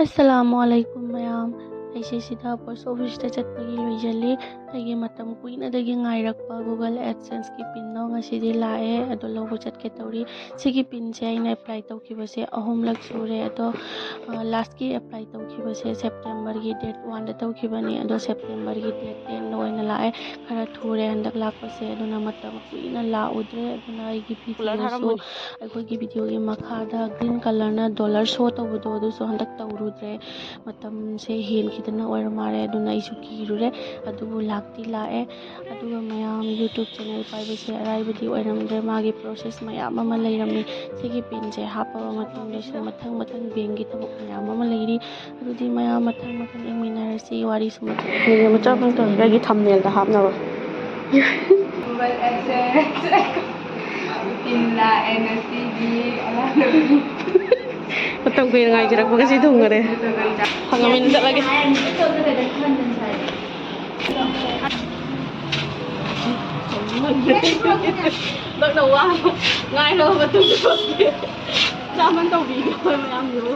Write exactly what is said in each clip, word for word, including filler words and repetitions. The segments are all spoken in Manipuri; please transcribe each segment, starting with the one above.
ꯑꯁꯂꯥꯃꯨ ꯑꯂꯥꯏꯀꯨꯝ ꯃꯌꯥꯝ꯫ ꯑꯩꯁꯦ ꯁꯤꯗ ꯄꯣꯁ ꯑꯣꯐꯤꯁꯇ ꯆꯠꯄꯒꯤ ꯂꯣꯏꯁꯤꯜꯂꯤ꯫ ꯑꯩꯒꯤ ꯃꯇꯝ ꯀꯨꯏꯅꯗꯒꯤ ꯉꯥꯏꯔꯛꯄ Google AdSenseꯀꯤ ꯄꯤꯟꯗꯣ ꯉꯁꯤꯗꯤ ꯂꯥꯛꯑꯦ, ꯑꯗꯣ ꯂꯧꯕ ꯆꯠꯀꯦ ꯇꯧꯔꯤ꯫ ꯁꯤꯒꯤ ꯄꯤꯟꯁꯦ ꯑꯩꯅ ꯑꯦꯄ꯭ꯂꯥꯏ ꯇꯧꯈꯤꯕꯁꯦ ꯑꯍꯨꯝꯂꯛ ꯁꯨꯔꯦ, ꯑꯗꯣ ꯂꯥꯁꯀꯤ ꯑꯦꯄ꯭ꯂꯥꯏ ꯇꯧꯈꯤꯕꯁꯦ ꯁꯦꯞꯇꯦꯝꯕꯔꯒꯤ ꯗꯦꯠ ꯋꯥꯟꯗ ꯇꯧꯈꯤꯕꯅꯤ, ꯑꯗꯣ ꯁꯦꯞꯇꯦꯝꯕꯔꯒꯤ ꯗꯦꯠ ꯇꯦꯟꯗ ꯑꯣꯏꯅ ꯂꯥꯛꯑꯦ꯫ ꯈꯔ ꯊꯨꯔꯦ ꯍꯟꯗꯛ ꯂꯥꯛꯄꯁꯦ, ꯑꯗꯨꯅ ꯃꯇꯝ ꯀꯨꯏꯅ ꯂꯥꯛꯎꯗ꯭ꯔꯦ꯫ ꯑꯗꯨꯅ ꯑꯩꯒꯤ ꯚꯤꯗꯤꯑꯣꯁꯨ, ꯑꯩꯈꯣꯏꯒꯤ ꯚꯤꯗꯤꯑꯣꯒꯤ ꯃꯈꯥꯗ ꯒ꯭ꯔꯤꯟ ꯀꯂꯔꯅ ꯗꯣꯂꯔ ꯁꯣ ꯇꯧꯕꯗꯣ, ꯑꯗꯨꯁꯨ ꯍꯟꯗꯛ ꯇꯧꯔꯨꯗ꯭ꯔꯦ꯫ ꯃꯇꯝꯁꯦ ꯍꯦꯟꯈꯤꯗꯅ ꯑꯣꯏꯔ ꯃꯥꯜꯂꯦ, ꯑꯗꯨꯅ ꯑꯩꯁꯨ ꯀꯤꯔꯨꯔꯦ꯫ ꯑꯗꯨꯕꯨ ꯂꯥꯛꯇꯤ ꯂꯥꯛꯑꯦ꯫ ꯑꯗꯨꯒ ꯃꯌꯥꯝ, YouTube ꯆꯦꯅꯦꯜ ꯄꯥꯏꯕꯁꯦ ꯑꯔꯥꯏꯕꯗꯤ ꯑꯣꯏꯔꯝꯗ꯭ꯔꯦ꯫ ꯃꯥꯒꯤ ꯄ꯭ꯔꯣꯁꯦꯁ ꯃꯌꯥꯝ ꯑꯃ ꯂꯩꯔꯝꯃꯤ꯫ ꯁꯤꯒꯤ ꯄꯤꯟꯁꯦ ꯍꯥꯞꯄꯕ ꯃꯇꯨꯡꯗꯁꯨ ꯃꯊꯪ ꯃꯊꯪ ꯕꯦꯡꯒꯤ ꯊꯕꯛ ꯃꯌꯥꯝ ꯑꯃ ꯂꯩꯔꯤ꯫ ꯑꯗꯨꯗꯤ ꯃꯌꯥꯝ ꯃꯊꯪ ꯃꯊꯪ ꯌꯦꯡꯃꯤꯟꯅꯔꯁꯤ꯫ ꯋꯥꯔꯤꯁꯨ ꯃꯆꯥ ꯃꯆꯥ ꯇꯧꯔꯒ ꯑꯩꯒꯤ ꯊꯝꯅꯦꯜꯗ ꯍꯥꯞꯅꯕ꯫ ꯄꯤꯟ ꯂꯥꯛꯑꯦ ꯉꯁꯤꯗꯤ꯫ ꯃꯇꯝ ꯀꯨꯏꯅ ꯉꯥꯏꯖꯔꯛꯄ ꯉꯁꯤ ꯊꯨꯡꯉꯔꯦ꯫ ꯐꯪꯉꯃꯤꯅ ꯆꯠꯂꯒꯦ꯫ ꯅꯪꯅ ꯋꯥ ꯉꯥꯏꯔꯕ ꯃꯇꯨꯡꯗ ꯆꯥꯃꯟ ꯇꯧꯕꯤꯒꯦ ꯑꯩꯈꯣꯏ ꯃꯌꯥꯝꯗꯨꯕꯨ꯫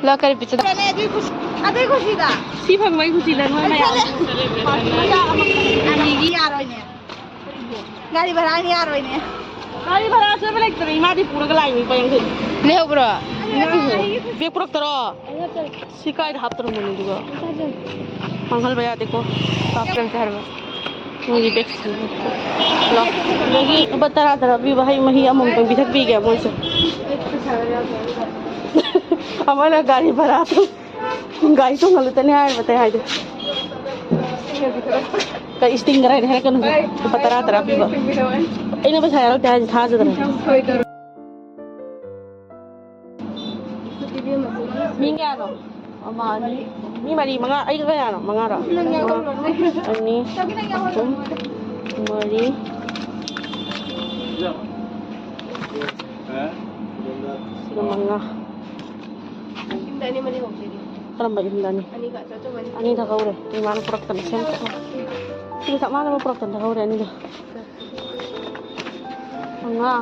ꯂꯥꯛ ꯀꯔꯤ ꯄꯤꯆꯗ? ꯑꯗꯨꯏ ꯈꯨꯁꯤ-, ꯑꯗꯨꯏ ꯈꯨꯁꯤꯗ꯫ ꯁꯤ ꯐꯪꯕꯩ ꯈꯨꯁꯤꯗ ꯅꯣꯏ ꯃꯌꯥꯝ꯫ ꯑꯅꯤꯒꯤ ꯌꯥꯔꯣꯏꯅꯦ꯫ ꯒꯥꯔꯤ ꯚꯔꯥꯅꯤ ꯌꯥꯔꯣꯏꯅꯦ꯫ ꯒꯥꯔꯤ ꯚꯔꯥ ꯑꯆꯣꯏꯕ ꯂꯩꯇ꯭ꯔꯦ, ꯏꯃꯥꯗꯤ ꯄꯨꯔꯒ ꯂꯥꯛꯏꯅꯤ, ꯂꯨꯄꯥ ꯌꯥꯡꯈꯩ꯫ ꯂꯩꯍꯧꯕ꯭ꯔꯣ? ꯕꯦꯒ ꯄꯨꯔꯛꯇꯔꯣ? ꯁꯤ ꯀꯥꯏꯗ ꯍꯥꯞꯇ꯭ꯔꯣ ꯃꯅꯤꯗꯨꯒ? ꯃꯥꯡꯍꯟꯕ ꯌꯥꯗꯦꯀꯣ꯫ ꯍꯥꯞꯇ꯭ꯔꯗꯤ ꯍꯥꯏꯔꯕ? ꯃꯣꯏꯒꯤ ꯕꯦꯒ ꯁꯤꯡꯗꯣ꯫ ꯂꯥꯎ꯫ ꯑꯗꯒꯤ ꯂꯨꯄꯥ ꯇꯔꯥ ꯇꯔꯥ ꯄꯤꯕ ꯍꯩ ꯃꯍꯤ ꯑꯃꯃꯝꯇꯪ ꯄꯤꯊꯛꯄꯤꯒꯦ ꯃꯣꯏꯁꯦ꯫ ꯑꯃꯅ ꯒꯥꯔꯤ ꯚꯔꯥꯗꯣ, ꯒꯥꯔꯤ ꯇꯣꯡꯍꯜꯂꯨꯇꯅꯤ ꯍꯥꯏꯔꯤꯕ ꯑꯇꯩ ꯍꯥꯏꯗꯦ꯫ ꯀꯩ ꯏꯁꯇꯤꯡꯒꯔ ꯍꯥꯏꯅ ꯍꯥꯏꯔꯛꯀꯅꯨ꯫ ꯂꯨꯄꯥ ꯇꯔꯥ ꯇꯔꯥ ꯄꯤꯕ꯫ ꯑꯩꯅ ꯄꯩꯁꯥ ꯌꯥꯎꯔꯛꯇꯦ ꯍꯥꯏꯁꯦ ꯊꯥꯖꯗꯅ꯫ ꯃꯤ ꯀꯌꯥꯅꯣ? ꯑꯃ, ꯑꯅꯤ, ꯃꯤ ꯃꯔꯤ, ꯃꯉꯥ, ꯑꯩꯒ ꯀꯌꯥꯅꯣ? ꯃꯉꯥꯔꯣ? ꯑꯃ, ꯑꯅꯤ, ꯑꯍꯨꯝ, ꯃꯔꯤ꯫ ꯁꯤꯒ ꯃꯉꯥ꯫ ꯀꯔꯝꯕ ꯌꯨꯝꯗ ꯑꯅꯤ? ꯑꯅꯤ ꯊꯛꯍꯧꯔꯦ꯫ ꯏꯃꯥꯅ ꯄꯨꯔꯛꯇꯅ ꯁꯦꯝ꯫ ꯁꯤꯒ ꯆꯞ ꯃꯥꯟꯅꯕ ꯄꯨꯔꯛꯇꯅ ꯊꯛꯍꯧꯔꯦ ꯑꯅꯤꯗꯣ꯫ ꯃꯉꯥ꯫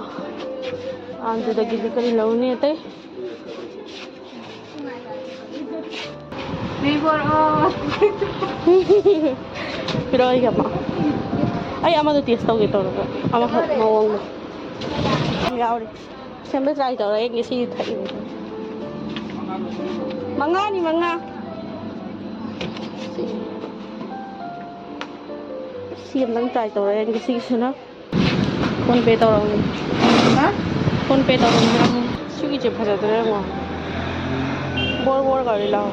ꯑꯗꯨꯗꯒꯤꯗꯤ ꯀꯔꯤ ꯂꯧꯅꯤ ꯑꯇꯩ? ꯄꯤꯔꯛꯑꯣ ꯑꯩꯒꯤ ꯑꯃ꯫ ꯑꯩ ꯑꯃꯗꯣ ꯇꯦꯁ ꯇꯧꯒꯦ ꯇꯧꯔꯒ ꯑꯃꯈꯛ ꯃꯑꯣꯡꯗꯣ ꯌꯥꯝ ꯌꯥꯎꯔꯤ꯫ ꯁꯦꯝꯕ ꯇ꯭ꯔꯥꯏ ꯇꯧꯔ ꯌꯦꯡꯒꯦ ꯁꯤ ꯊꯛꯏꯕ꯫ ꯃꯉꯥꯅꯤ ꯃꯉꯥ꯫ ꯁꯤ ꯑꯝꯇꯪ ꯇ꯭ꯔꯥꯏ ꯇꯧꯔ ꯌꯦꯡꯒꯦ ꯁꯤꯒꯤꯁꯤꯅ꯫ ꯐꯣꯟ ꯄꯦ ꯇꯧꯔꯝꯒꯦ꯫ ꯐꯣꯟ ꯄꯦ ꯇꯧꯔꯝꯒꯦ꯫ ꯁꯤꯒꯤꯁꯦ ꯐꯖꯗ꯭ꯔꯦ ꯌꯦꯡꯉꯣ꯫ ꯕꯣꯔ ꯕꯣꯔ ꯒꯥꯔꯤ ꯂꯥꯎ꯫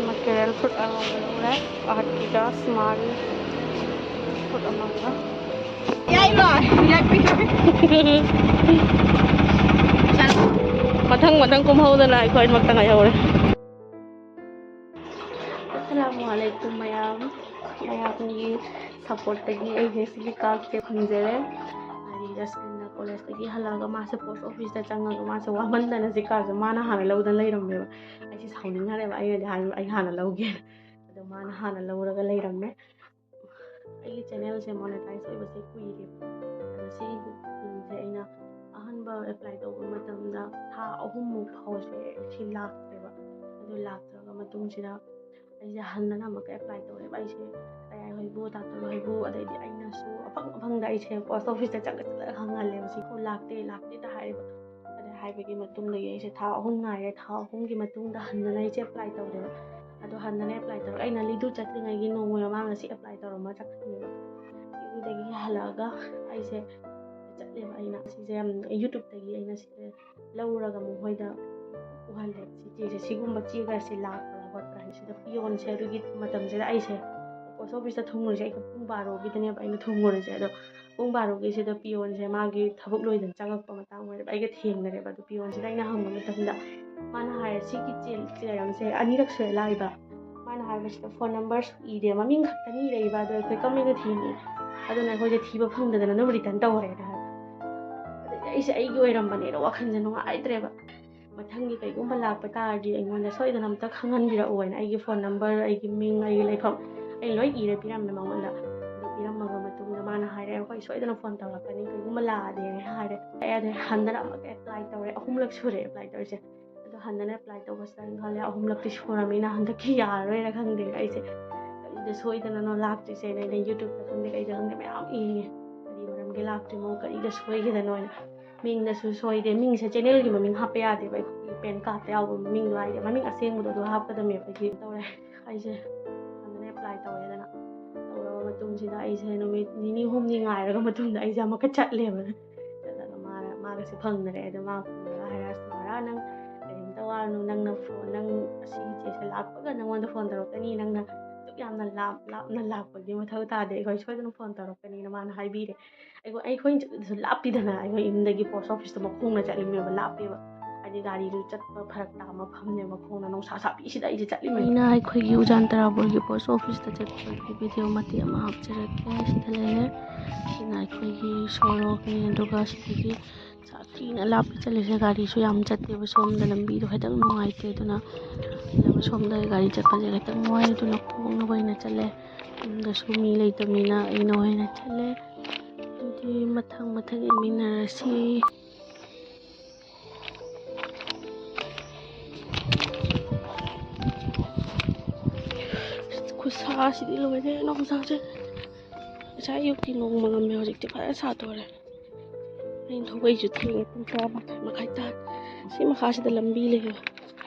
ꯃꯦꯀꯦꯔꯦꯜ ꯐꯨꯠ ꯑꯃꯒ ꯂꯧꯔꯦ꯫ ꯑꯍꯠꯀꯤꯒ ꯁꯤꯃꯥꯔꯤ ꯐꯨꯠ ꯑꯃꯒ꯫ ꯌꯥꯏꯃ, ꯌꯥꯏꯃ꯫ ꯃꯊꯪ ꯃꯊꯪ ꯀꯨꯝꯍꯧꯗꯅ ꯑꯩꯈꯣꯏꯃꯛꯇ ꯉꯥꯏꯍꯧꯔꯦ꯫ ꯑꯁꯂꯥꯃꯨ ꯑꯂꯩꯀꯨꯝ ꯃꯌꯥꯝ꯫ ꯃꯌꯥꯝꯒꯤ ꯁꯞꯄꯣꯔꯠꯇꯒꯤ ꯑꯩꯁꯦ ꯁꯤꯒꯤ ꯀꯥꯔꯠꯁꯦ ꯐꯪꯖꯔꯦ꯫ ꯍꯥꯏꯗꯤ ꯖꯁꯃꯤꯟꯅ ꯀꯣꯂꯦꯖꯇꯒꯤ ꯍꯜꯂꯛꯑꯒ ꯃꯥꯁꯦ ꯄꯣꯁ ꯑꯣꯐꯤꯁꯇ ꯆꯪꯉꯒ ꯃꯥꯁꯦ ꯋꯥꯃꯟꯗꯅ ꯁꯤ ꯀꯥꯔꯠꯁꯦ ꯃꯥꯅ ꯍꯥꯟꯅ ꯂꯧꯗꯅ ꯂꯩꯔꯝꯃꯦꯕ꯫ ꯑꯩꯁꯦ ꯁꯥꯎꯅꯤꯡꯈꯔꯦꯕ꯫ ꯑꯩꯅꯗꯤ ꯍꯥꯏꯕ ꯑꯩ ꯍꯥꯟꯅ ꯂꯧꯒꯦ꯫ ꯑꯗꯣ ꯃꯥꯅ ꯍꯥꯟꯅ ꯂꯧꯔꯒ ꯂꯩꯔꯝꯃꯦ꯫ ꯑꯩꯒꯤ ꯆꯦꯅꯦꯜꯁꯦ ꯃꯣꯅꯦꯇꯥꯏꯁ ꯑꯣꯏꯕꯁꯦ ꯀꯨꯏꯔꯦꯕ꯫ ꯑꯗꯣ ꯁꯤꯒꯤ ꯁꯤꯝꯁꯦ ꯑꯩꯅ ꯑꯍꯥꯟꯕ ꯑꯦꯄ꯭ꯂꯥꯏ ꯇꯧꯕ ꯃꯇꯝꯗ ꯊꯥ ꯑꯍꯨꯝꯃꯨꯛ ꯐꯥꯎꯁꯦ ꯁꯤ ꯂꯥꯛꯇ꯭ꯔꯦꯕ꯫ ꯑꯗꯨ ꯂꯥꯛꯇ꯭ꯔꯕ ꯃꯇꯨꯡꯁꯤꯗ ꯑꯩꯁꯦ ꯍꯟꯗꯅ ꯑꯃꯨꯛꯀ ꯑꯦꯄ꯭ꯂꯥꯏ ꯇꯧꯔꯦꯕ꯫ ꯑꯩꯁꯦ ꯇꯌꯥꯏ ꯍꯣꯏꯕꯨ, ꯇꯥꯇꯣꯟ ꯍꯣꯏꯕꯨ, ꯑꯗꯩꯗꯤ ꯑꯩꯅꯁꯨ ꯑꯐꯪ ꯑꯐꯪꯗ ꯑꯩꯁꯦ ꯄꯣꯁ ꯑꯣꯐꯤꯁꯇ ꯆꯠꯂ ꯆꯠꯂꯒ ꯍꯪꯍꯜꯂꯦꯕ꯫ ꯁꯤꯕꯨ ꯂꯥꯛꯇꯦ, ꯂꯥꯛꯇꯦꯗ ꯍꯥꯏꯔꯦꯕ꯫ ꯑꯗꯩ ꯍꯥꯏꯕꯒꯤ ꯃꯇꯨꯡꯗꯒꯤ ꯑꯩꯁꯦ ꯊꯥ ꯑꯍꯨꯝ ꯉꯥꯏꯔꯦ꯫ ꯊꯥ ꯑꯍꯨꯝꯒꯤ ꯃꯇꯨꯡꯗ ꯍꯟꯗꯅ ꯑꯩꯁꯦ ꯑꯦꯄ꯭ꯂꯥꯏ ꯇꯧꯔꯦꯕ꯫ ꯑꯗꯣ ꯍꯟꯗꯅ ꯑꯦꯄ꯭ꯂꯥꯏ ꯇꯧꯔꯒ ꯑꯩꯅ ꯂꯤꯗꯨ ꯆꯠꯇ꯭ꯔꯤꯉꯩꯒꯤ ꯅꯣꯡꯃ ꯃꯃꯥꯡꯗ ꯁꯤ ꯑꯦꯄ꯭ꯂꯥꯏ ꯇꯧꯔꯝꯃ ꯆꯠꯈ꯭ꯔꯦꯕ꯫ ꯑꯗꯨꯗꯒꯤ ꯍꯜꯂꯛꯑꯒ ꯑꯩꯁꯦ ꯆꯠꯂꯦꯕ꯫ ꯑꯩꯅ ꯁꯤꯁꯦ ꯌꯥꯝ ꯌꯨꯇ꯭ꯌꯨꯕꯇꯒꯤ ꯑꯩꯅ ꯁꯤꯁꯦ ꯂꯧꯔꯒ ꯃꯈꯣꯏꯗ ꯎꯍꯜꯂꯦ꯫ ꯁꯤ ꯆꯦꯁꯦ ꯁꯤꯒꯨꯝꯕ ꯆꯦꯒꯁꯦ ꯂꯥꯛꯄ꯭ꯔꯥ ꯈꯣꯠꯄ꯭ꯔꯥ ꯍꯥꯏꯅ꯫ ꯁꯤꯗ ꯄꯤꯌꯣꯟꯁꯦ ꯑꯗꯨꯒꯤ ꯃꯇꯝꯁꯤꯗ ꯑꯩꯁꯦ ꯄꯣꯁ ꯑꯣꯐꯤꯁꯇ ꯊꯨꯡꯉꯨꯔꯤꯁꯦ꯫ ꯑꯩ ꯄꯨꯡ ꯕꯥꯔꯣꯒꯤꯗꯅꯦꯕ ꯑꯩꯅ ꯊꯨꯡꯉꯨꯔꯤꯁꯦ꯫ ꯑꯗꯣ ꯄꯨꯡ ꯕꯥꯔꯣꯒꯤꯁꯤꯗ ꯄꯤꯌꯣꯟꯁꯦ ꯃꯥꯒꯤ ꯊꯕꯛ ꯂꯣꯏꯗꯅ ꯆꯪꯉꯛꯄ ꯃꯇꯥꯡ ꯑꯣꯏꯔꯦꯕ꯫ ꯑꯩꯒ ꯊꯦꯡꯅꯔꯦꯕ꯫ ꯑꯗꯣ ꯄꯤꯌꯣꯟꯁꯤꯗ ꯑꯩꯅ ꯍꯪꯕ ꯃꯇꯝꯗ ꯃꯥꯅ ꯍꯥꯏꯔꯦ, "ꯁꯤꯒꯤ ꯆꯦ-, ꯆꯦꯔꯪꯁꯦ ꯑꯅꯤꯔꯛ ꯁꯨꯔꯦ ꯂꯥꯛꯏꯕ"꯫ ꯃꯥꯅ ꯍꯥꯏꯕꯁꯤꯗ ꯐꯣꯟ ꯅꯝꯕꯔꯁꯨ ꯏꯗꯦ, ꯃꯃꯤꯡ ꯈꯛꯇꯅꯤ ꯏꯔꯛꯏꯕ꯫ ꯑꯗꯣ ꯑꯩꯈꯣꯏ ꯀꯃꯥꯏꯅ ꯊꯤꯅꯤ? ꯑꯗꯨꯅ ꯑꯩꯈꯣꯏꯁꯦ ꯊꯤꯕ ꯐꯪꯗꯗꯅ ꯑꯗꯨꯝ ꯔꯤꯇꯔꯟ ꯇꯧꯔꯦꯅ ꯍꯥꯏꯕ꯫ ꯑꯗꯩꯗꯤ ꯑꯩꯁꯦ ꯑꯩꯒꯤ ꯑꯣꯏꯔꯝꯕꯅꯦꯅ ꯋꯥꯈꯜꯁꯦ ꯅꯨꯡꯉꯥꯏꯇ꯭ꯔꯦꯕ꯫ ꯃꯊꯪꯒꯤ ꯀꯩꯒꯨꯝꯕ ꯂꯥꯛꯄ ꯇꯥꯔꯗꯤ ꯑꯩꯉꯣꯟꯗ ꯁꯣꯏꯗꯅ ꯑꯝꯇ ꯈꯪꯍꯟꯕꯤꯔꯛꯎ ꯍꯥꯏꯅ ꯑꯩꯒꯤ ꯐꯣꯟ ꯅꯝꯕꯔ, ꯑꯩꯒꯤ ꯃꯤꯡ, ꯑꯩꯒꯤ ꯂꯩꯐꯝ ꯑꯩ ꯂꯣꯏ ꯏꯔ ꯄꯤꯔꯝꯃꯦ ꯃꯉꯣꯟꯗ꯫ ꯑꯗꯨ ꯄꯤꯔꯝꯃꯕ ꯃꯇꯨꯡꯗ ꯃꯥꯅ ꯍꯥꯏꯔꯛꯑꯦ, "ꯍꯣꯏ, ꯁꯣꯏꯗꯅ ꯐꯣꯟ ꯇꯧꯔꯛꯀꯅꯤ, ꯀꯔꯤꯒꯨꯝꯕ ꯂꯥꯛꯑꯗꯤꯅ ꯍꯥꯏꯔꯦ꯫ ꯑꯩ ꯑꯗꯩ ꯍꯟꯗꯅ ꯑꯃꯨꯛꯀ ꯑꯦꯄ꯭ꯂꯥꯏ ꯇꯧꯔꯦ, ꯑꯍꯨꯝꯂꯛ ꯁꯨꯔꯦ ꯑꯦꯄ꯭ꯂꯥꯏ ꯇꯧꯔꯤꯁꯦ꯫ ꯑꯗꯣ ꯍꯟꯗꯅ ꯑꯦꯄ꯭ꯂꯥꯏ ꯇꯧꯕꯁꯤꯗ ꯑꯩꯅ ꯈꯜꯂꯦ, ꯑꯍꯨꯝꯂꯛꯇꯤ ꯁꯨꯔꯃꯤꯅ ꯍꯟꯗꯛꯀꯤ ꯌꯥꯔꯔꯣꯏꯅ ꯈꯪꯗꯦ꯫ ꯑꯩꯁꯦ ꯀꯔꯤꯗ ꯁꯣꯏꯗꯅꯅꯣ ꯂꯥꯛꯇ꯭ꯔꯤꯁꯦ ꯍꯥꯏꯅ ꯑꯩꯅ ꯌꯨꯇ꯭ꯌꯨꯕꯇ ꯈꯪꯗꯦ, ꯀꯩꯗ ꯈꯪꯗꯦ, ꯃꯌꯥꯝ ꯌꯦꯡꯉꯦ, ꯀꯔꯤ ꯃꯔꯝꯒꯤ ꯂꯥꯛꯇ꯭ꯔꯤꯅꯣ, ꯀꯔꯤꯗ ꯁꯣꯏꯈꯤꯗꯅꯣ ꯍꯥꯏꯅ꯫ ꯃꯤꯡꯗꯁꯨ ꯁꯣꯏꯗꯦ, ꯃꯤꯡꯁꯦ ꯆꯦꯅꯦꯜꯒꯤ ꯃꯃꯤꯡ ꯍꯥꯞꯄ ꯌꯥꯗꯦꯕ, ꯑꯩꯈꯣꯏꯒꯤ ꯄꯦꯟ ꯀꯥꯔꯠꯇ ꯌꯥꯎꯕ ꯃꯤꯡꯗꯣ ꯍꯥꯏꯗꯤ ꯃꯃꯤꯡ ꯑꯁꯦꯡꯕꯗꯣ ꯑꯗꯨ ꯍꯥꯞꯀꯗꯕꯅꯦꯕ꯫ ꯑꯩꯁꯦ ꯇꯧꯔꯦ, ꯑꯩꯁꯦ ꯐꯖꯅ ꯑꯦꯄ꯭ꯂꯥꯏ ꯇꯧꯔꯦꯗꯅ꯫ ꯇꯧꯔꯕ ꯃꯇꯨꯡꯁꯤꯗ ꯑꯩꯁꯦ ꯅꯨꯃꯤꯠ ꯅꯤꯅꯤ ꯍꯨꯝꯅꯤ ꯉꯥꯏꯔꯕ ꯃꯇꯨꯡꯗ ꯑꯩꯁꯦ ꯑꯃꯨꯛꯀ ꯆꯠꯂꯦꯕ꯫ ꯆꯠꯂꯒ ꯃꯥꯅ, ꯃꯥꯒꯁꯦ ꯐꯪꯅꯔꯦ꯫ ꯑꯗꯣ ꯃꯥ ꯐꯪꯉꯒ ꯍꯥꯏꯔꯛꯑꯦ, "ꯁꯨꯃꯥꯏꯅ ꯅꯪ ꯀꯔꯤꯝꯇ ꯋꯥꯔꯨꯅꯨ, ꯅꯪꯅ ꯐꯣꯟ, ꯅꯪ ꯑꯁꯤꯒꯤ ꯆꯦꯁꯦ ꯂꯥꯛꯄꯒ ꯅꯪꯉꯣꯟꯗ ꯐꯣꯟ ꯇꯧꯔꯛꯀꯅꯤ, ꯅꯪꯅ ꯑꯗꯨꯛ ꯌꯥꯝꯅ ꯂꯥꯞ-, ꯂꯥꯞꯅ ꯂꯥꯛꯄꯒꯤ ꯃꯊꯧ ꯇꯥꯗꯦ, ꯑꯩꯈꯣꯏ ꯁꯣꯏꯗꯅ ꯐꯣꯟ ꯇꯧꯔꯛꯀꯅꯤꯅ" ꯃꯥꯅ ꯍꯥꯏꯕꯤꯔꯦ꯫ ꯑꯩꯈꯣꯏ, ꯑꯩꯈꯣꯏꯅ ꯆꯠꯂꯤꯗꯨꯁꯨ ꯂꯥꯞꯄꯤꯗꯅ, ꯑꯩꯈꯣꯏ ꯌꯨꯝꯗꯒꯤ ꯄꯣꯁ ꯑꯣꯐꯤꯁꯇꯣ ꯃꯈꯣꯡꯅ ꯆꯠꯂꯤꯃꯦꯕ, ꯂꯥꯞꯄꯦꯕ꯫ ꯍꯥꯏꯗꯤ ꯒꯥꯔꯤꯗꯨ ꯆꯠꯄ ꯐꯔꯛ ꯇꯥꯕ ꯃꯐꯝꯅꯦ, ꯃꯈꯣꯡꯅ ꯅꯨꯡꯁꯥ ꯁꯥꯕꯤꯁꯤꯗ ꯑꯩꯁꯦ ꯆꯠꯂꯤꯃꯦ꯫ ꯑꯩꯅ ꯑꯩꯈꯣꯏꯒꯤ ꯎꯖꯥꯟ ꯇꯔꯥꯕꯣꯔꯒꯤ ꯄꯣꯁ ꯑꯣꯐꯤꯁꯇ ꯆꯠꯄꯒꯤ ꯚꯤꯗꯤꯑꯣ ꯃꯇꯦꯛ ꯑꯃ ꯍꯥꯞꯆꯔꯛꯀꯦ꯫ ꯁꯤꯗ ꯂꯩꯔꯦ꯫ ꯁꯤꯅ ꯑꯩꯈꯣꯏꯒꯤ ꯁꯣꯔꯣꯛꯅꯤ, ꯑꯗꯨꯒ ꯁꯤꯗꯒꯤ ꯁꯥꯊꯤꯅ ꯂꯥꯞꯄ ꯆꯠꯂꯤꯁꯦ꯫ ꯒꯥꯔꯤꯁꯨ ꯌꯥꯝ ꯆꯠꯇꯦꯕ ꯁꯣꯝꯗ, ꯂꯝꯕꯤꯗꯣ ꯈꯤꯇꯪ ꯅꯨꯡꯉꯥꯏꯇꯦ, ꯑꯗꯨꯅ ꯁꯣꯝꯗ ꯒꯥꯔꯤ ꯆꯠꯄꯁꯦ ꯈꯤꯇꯪ ꯋꯥꯏ, ꯑꯗꯨꯅ ꯈꯣꯡꯅ ꯑꯣꯏꯅ ꯆꯠꯂꯦ꯫ ꯌꯨꯝꯗꯁꯨ ꯃꯤ ꯂꯩꯇꯕꯅꯤꯅ ꯑꯩꯅ ꯑꯣꯏꯅ ꯆꯠꯂꯦ꯫ ꯑꯗꯨꯗꯤ ꯃꯊꯪ ꯃꯊꯪ ꯌꯦꯡꯃꯤꯟꯅꯔꯁꯤ꯫ ꯈꯨꯠꯁꯥꯁꯤꯗꯤ ꯂꯣꯏꯔꯦ ꯅꯣꯡꯁꯥꯁꯦ꯫ ꯉꯁꯥꯏ ꯑꯌꯨꯛꯇꯤ ꯅꯣꯡ ꯃꯪꯉꯝꯃꯦ, ꯍꯧꯖꯤꯛꯇꯤ ꯐꯖꯅ ꯁꯥꯗꯣꯔꯦ꯫ ꯑꯩꯅ ꯊꯣꯛꯂꯛꯏꯁꯨ ꯊꯦꯡꯉꯦ, ꯄꯨꯡ ꯇꯔꯥꯃꯥꯊꯣꯏ ꯃꯈꯥꯏ ꯇꯥꯔꯦ꯫ ꯁꯤ ꯃꯈꯥꯁꯤꯗ ꯂꯝꯕꯤ ꯂꯩꯌꯦꯕ,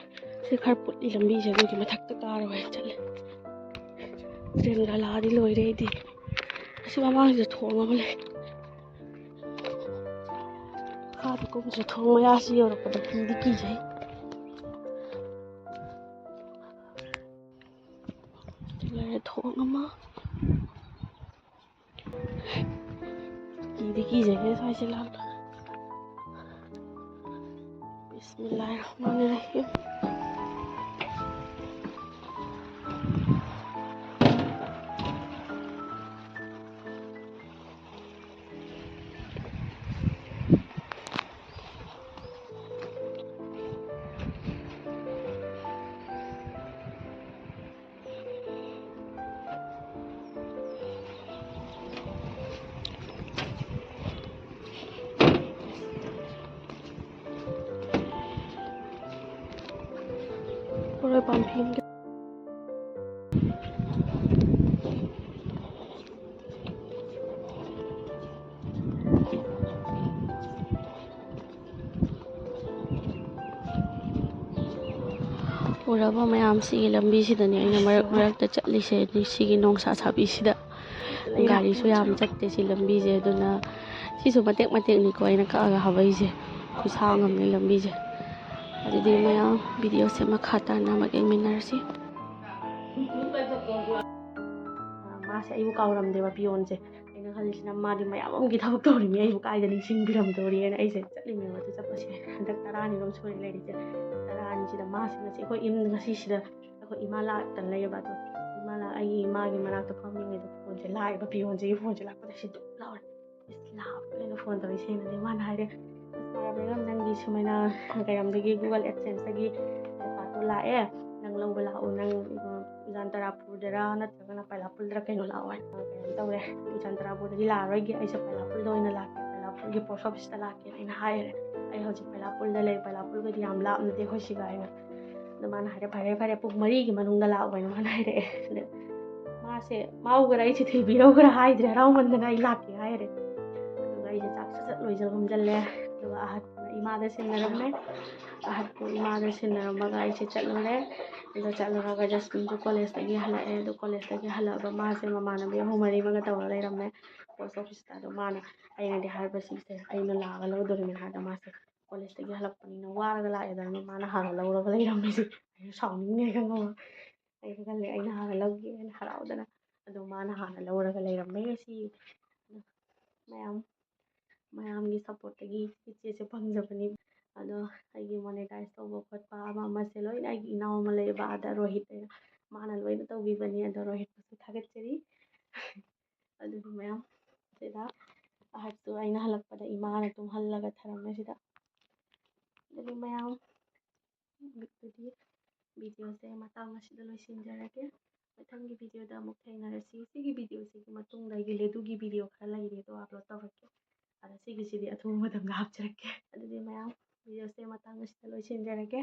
ꯁꯤ ꯈꯔ ꯄꯨꯠꯂꯤ ꯂꯝꯕꯤꯁꯦ, ꯑꯗꯨꯒꯤ ꯃꯊꯛꯇ ꯀꯥꯔꯣꯏ ꯍꯥꯏꯅ ꯆꯠꯂꯦ꯫ ꯇ꯭ꯔꯦꯟꯒ ꯂꯥꯛꯑꯗꯤ ꯂꯣꯏꯔꯦ ꯑꯩꯗꯤ꯫ ꯑꯁꯤ ꯃꯃꯥꯡꯁꯤꯗ ꯊꯣꯡ ꯑꯃ ꯂꯩ꯫ ꯃꯈꯥꯗ ꯀꯨꯝꯁꯦ, ꯊꯣꯡ ꯃꯌꯥꯁꯤ ꯌꯧꯔꯛꯄꯗ ꯀꯤꯗꯤ ꯀꯤꯖꯩ꯫ ꯂꯩꯔꯦ ꯊꯣꯡ ꯑꯃ꯫ ꯀꯤꯗꯤ ꯀꯤꯖꯩꯍꯦ ꯁ꯭ꯋꯥꯏꯁꯦ ꯂꯥꯟꯕ꯫ ꯕꯤꯁꯃꯤꯜꯂꯥꯍꯤꯔ ꯔꯍꯃꯥꯅꯤꯔ ꯔꯍꯤꯝ꯫ ꯎꯔꯕ ꯃꯌꯥꯝꯁꯤꯒꯤ ꯂꯝꯕꯤꯁꯤꯗꯅꯦ ꯑꯩꯅ ꯃꯔꯛ ꯃꯔꯛꯇ ꯆꯠꯂꯤꯁꯦ, ꯁꯤꯒꯤ ꯅꯣꯡꯁꯥ ꯁꯥꯕꯤꯁꯤꯗ ꯒꯥꯔꯤꯁꯨ ꯌꯥꯝ ꯆꯠꯇꯦ ꯁꯤ ꯂꯝꯕꯤꯁꯦ꯫ ꯑꯗꯨꯅ ꯁꯤꯁꯨ ꯃꯇꯦꯛ ꯃꯇꯦꯛꯅꯤꯀꯣ ꯑꯩꯅ ꯀꯛꯑꯒ ꯍꯥꯞꯄꯛꯏꯁꯦ꯫ ꯈꯨꯁꯥꯡ ꯑꯃꯅꯤ ꯂꯝꯕꯤꯁꯦ꯫ ꯑꯗꯨꯗꯤ ꯃꯌꯥꯝ ꯚꯤꯗꯤꯑꯣꯁꯦ ꯃꯈꯥ ꯇꯥꯅ ꯑꯃꯨꯛ ꯌꯦꯡꯃꯤꯟꯅꯔꯁꯤ꯫ ꯃꯥꯁꯦ ꯑꯩꯕꯨ ꯀꯥꯎꯔꯝꯗꯦꯕ, ꯄꯤꯌꯣꯟꯁꯦ꯫ ꯑꯩꯅ ꯈꯜꯂꯤꯁꯤꯅ ꯃꯥꯗꯤ ꯃꯌꯥꯝ ꯑꯃꯒꯤ ꯊꯕꯛ ꯇꯧꯔꯤꯅꯤ, ꯑꯩꯕꯨ ꯀꯥꯏꯗ ꯅꯤꯡꯁꯤꯡꯕꯤꯔꯝꯗꯧꯔꯤꯅ ꯑꯩꯁꯦ ꯆꯠꯂꯤꯅꯦꯕ꯫ ꯑꯗꯨ ꯆꯠꯄꯁꯦ ꯍꯟꯗꯛ ꯇꯔꯥꯅꯤꯔꯣꯝ ꯁꯨꯔꯦ ꯂꯩꯔꯤꯁꯦ꯫ ꯇꯔꯥꯅꯤꯁꯤꯗ ꯃꯥꯁꯦ ꯉꯁꯤ ꯑꯩꯈꯣꯏ ꯏꯝ-, ꯉꯁꯤꯁꯤꯗ ꯑꯩꯈꯣꯏ ꯏꯃꯥ ꯂꯥꯛꯇꯅ ꯂꯩꯌꯦꯕ꯫ ꯑꯗꯣ ꯏꯃꯥ ꯂꯥꯛ-, ꯑꯩꯒꯤ ꯏꯃꯥꯒꯤ ꯃꯅꯥꯛꯇ ꯐꯝꯃꯤꯉꯩꯗ ꯐꯣꯟꯁꯦ ꯂꯥꯛꯑꯦꯕ, ꯄꯤꯌꯣꯟꯁꯤꯒꯤ ꯐꯣꯟꯁꯦ ꯂꯥꯛꯄꯗ ꯁꯤ ꯗꯨꯞ ꯂꯥꯎꯔꯦ꯫ ꯏꯁ, ꯂꯥꯛꯑꯕ ꯑꯩꯅ ꯐꯣꯟ ꯇꯧꯔꯛꯏꯁꯦ꯫ ꯑꯗꯩ ꯃꯥꯅ ꯍꯥꯏꯔꯦ, "ꯑꯁ, ꯃꯥꯔꯕꯦꯜ, ꯅꯪꯒꯤ ꯁꯨꯃꯥꯏꯅ ꯀꯩꯔꯝꯗꯒꯤ Google AdSense-ꯇꯒꯤ ꯄꯩꯁꯥꯗꯣ ꯂꯥꯛꯑꯦ, ꯅꯪ ꯂꯧꯕ ꯂꯥꯛꯑꯣ, ꯅꯪ, ꯎꯝ, ꯎꯖꯥꯟ ꯇꯔꯥꯄꯨꯔꯗꯔ ꯅꯠꯇ꯭ꯔꯒꯅ ꯄꯥꯏꯂꯥꯄꯨꯔꯗꯔ ꯀꯩꯅꯣ ꯂꯥꯛꯑꯣ" ꯍꯥꯏꯅ ꯀꯩꯅꯣ ꯇꯧꯔꯦ꯫ "ꯎꯖꯥꯟ ꯇꯔꯥꯄꯨꯔꯗꯒꯤ ꯂꯥꯛꯑꯔꯣꯏꯒꯦ, ꯑꯩꯁꯦ ꯄꯥꯏꯂꯥꯄꯨꯔꯗ ꯑꯣꯏꯅ ꯂꯥꯛꯀꯦ, ꯄꯥꯏꯂꯥꯄꯨꯔꯒꯤ post office-ꯇ ꯂꯥꯛꯀꯦꯅ" ꯑꯩꯅ ꯍꯥꯏꯔꯦ꯫ "ꯑꯩ ꯍꯧꯖꯤꯛ ꯄꯥꯏꯂꯥꯄꯨꯔꯗ ꯂꯩ, ꯄꯥꯏꯂꯥꯄꯨꯔꯒꯗꯤ ꯌꯥꯝ ꯂꯥꯞꯅꯗꯦ ꯑꯩꯈꯣꯏ ꯁꯤꯒ" ꯍꯥꯏꯅ꯫ ꯑꯗꯣ ꯃꯥꯅ ꯍꯥꯏꯔꯦ, "ꯐꯔꯦ, ꯐꯔꯦ, ꯄꯨꯡ ꯃꯔꯤꯒꯤ ꯃꯅꯨꯡꯗ ꯂꯥꯛꯑꯣ" ꯍꯥꯏꯅ ꯃꯥꯅ ꯍꯥꯏꯔꯛꯑꯦ꯫ ꯑꯗ ꯃꯥꯁꯦ ꯃꯥꯎꯒꯔ ꯑꯩꯁꯦ ꯊꯤꯕꯤꯔꯧꯒꯔ ꯍꯥꯏꯗ꯭ꯔꯦ, ꯍꯔꯥꯎꯃꯟꯗꯅ "ꯑꯩ ꯂꯥꯛꯀꯦ" ꯍꯥꯏꯔꯦ꯫ ꯑꯗꯨꯒ ꯑꯩꯁꯦ ꯆꯥꯛ ꯁꯠ ꯁꯠ ꯂꯣꯏꯁꯤꯜꯂꯝꯁꯤꯜꯂꯦ꯫ ꯑꯗꯨꯒ ꯑꯍꯠꯄꯅ ꯏꯃꯥꯗ ꯁꯤꯟꯅꯔꯝꯃꯦ꯫ ꯑꯍꯠꯄꯨ ꯏꯃꯥꯗ ꯁꯤꯟꯅꯔꯝꯃꯒ ꯑꯩꯁꯦ ꯆꯠꯂꯨꯔꯦ꯫ ꯑꯗꯨ ꯆꯠꯂꯨꯔꯒ ꯖꯁꯃꯤꯟꯁꯨ college-ꯇꯒꯤ ꯍꯜꯂꯛꯑꯦ꯫ ꯑꯗꯨ college-ꯇꯒꯤ ꯍꯜꯂꯛꯑꯒ ꯃꯥꯁꯦ ꯃꯃꯥꯟꯅꯕꯤ ꯑꯍꯨꯝ ꯃꯔꯤ ꯑꯃꯒ ꯇꯧꯔ ꯂꯩꯔꯝꯃꯦ post office-ꯇ꯫ ꯑꯗꯣ ꯃꯥꯅ ꯑꯩꯅꯗꯤ ꯍꯥꯏꯕꯁꯤꯡꯁꯦ ꯑꯩꯅ ꯂꯥꯛꯑꯒ ꯂꯧꯗꯣꯔꯤꯕꯅꯤ ꯍꯥꯏꯔꯒ ꯃꯥꯁꯦ college-ꯇꯒꯤ ꯍꯜꯂꯛꯄꯅꯤꯅ ꯋꯥꯔꯒ ꯂꯥꯛꯑꯦꯗꯅ ꯃꯥꯅ ꯍꯥꯟꯅ ꯂꯧꯔꯒ ꯂꯩꯔꯝꯃꯤꯁꯦ꯫ ꯑꯩꯁꯨ ꯁꯥꯎꯅꯤꯡꯉꯦ ꯈꯪꯉꯕ꯫ ꯑꯩꯁꯨ ꯈꯜꯂꯦ ꯑꯩꯅ ꯍꯥꯟꯅ ꯂꯧꯒꯦꯅ ꯍꯔꯥꯎꯗꯅ꯫ ꯑꯗꯣ ꯃꯥꯅ ꯍꯥꯟꯅ ꯂꯧꯔꯒ ꯂꯩꯔꯝꯃꯦ ꯉꯁꯤ꯫ ꯃꯌꯥꯝ, ꯃꯌꯥꯝꯒꯤ support-ꯇꯒꯤ ꯏꯆꯦꯁꯦ ꯐꯪꯖꯕꯅꯤ꯫ ꯑꯗꯣ ꯑꯩꯒꯤ monetize ꯇꯧꯕ ꯈꯣꯠꯄ ꯑꯃ ꯑꯃꯁꯦ ꯂꯣꯏꯅ ꯑꯩꯒꯤ ꯏꯅꯥꯎ ꯑꯃ ꯂꯩꯌꯦꯕ ꯑꯥꯗ, ꯔꯣꯍꯤꯠ ꯍꯥꯏꯅ, ꯃꯥꯅ ꯂꯣꯏꯅ ꯇꯧꯕꯤꯕꯅꯤ꯫ ꯑꯗꯣ ꯔꯣꯍꯤꯠꯄꯨꯁꯨ ꯊꯥꯒꯠꯆꯔꯤ꯫ ꯑꯗꯨꯕꯨ ꯃꯌꯥꯝ ꯁꯤꯗ ꯑꯍꯠꯁꯨ ꯑꯩꯅ ꯍꯜꯂꯛꯄꯗ ꯏꯃꯥꯅ ꯇꯨꯝꯍꯜꯂꯒ ꯊꯔꯝꯃꯦ ꯁꯤꯗ꯫ ꯑꯗꯨꯗꯤ ꯃꯌꯥꯝ, ꯑꯗꯨꯗꯤ video-ꯁꯦ ꯃꯇꯥꯡ ꯑꯁꯤꯗ ꯂꯣꯏꯁꯤꯟꯖꯔꯒꯦ꯫ ꯃꯊꯪꯒꯤ video-ꯗ ꯑꯃꯨꯛ ꯊꯦꯡꯅꯔꯁꯤ꯫ ꯁꯤꯒꯤ video-ꯁꯤꯒꯤ ꯃꯇꯨꯡꯗ ꯑꯩꯒꯤ ꯂꯦꯗꯨꯒꯤ video ꯈꯔ ꯂꯩꯔꯤ, ꯑꯗꯣ upload ꯇꯧꯔꯛꯀꯦ꯫ ꯑꯗ ꯁꯤꯒꯤꯁꯤꯗꯤ ꯑꯊꯨꯕ ꯃꯇꯝꯗ ꯍꯥꯞꯆꯔꯛꯀꯦ꯫ ꯑꯗꯨꯗꯤ ꯃꯌꯥꯝ, video-ꯁꯦ ꯃꯇꯥꯡ ꯑꯁꯤꯗ ꯂꯣꯏꯁꯤꯟꯖꯔꯒꯦ꯫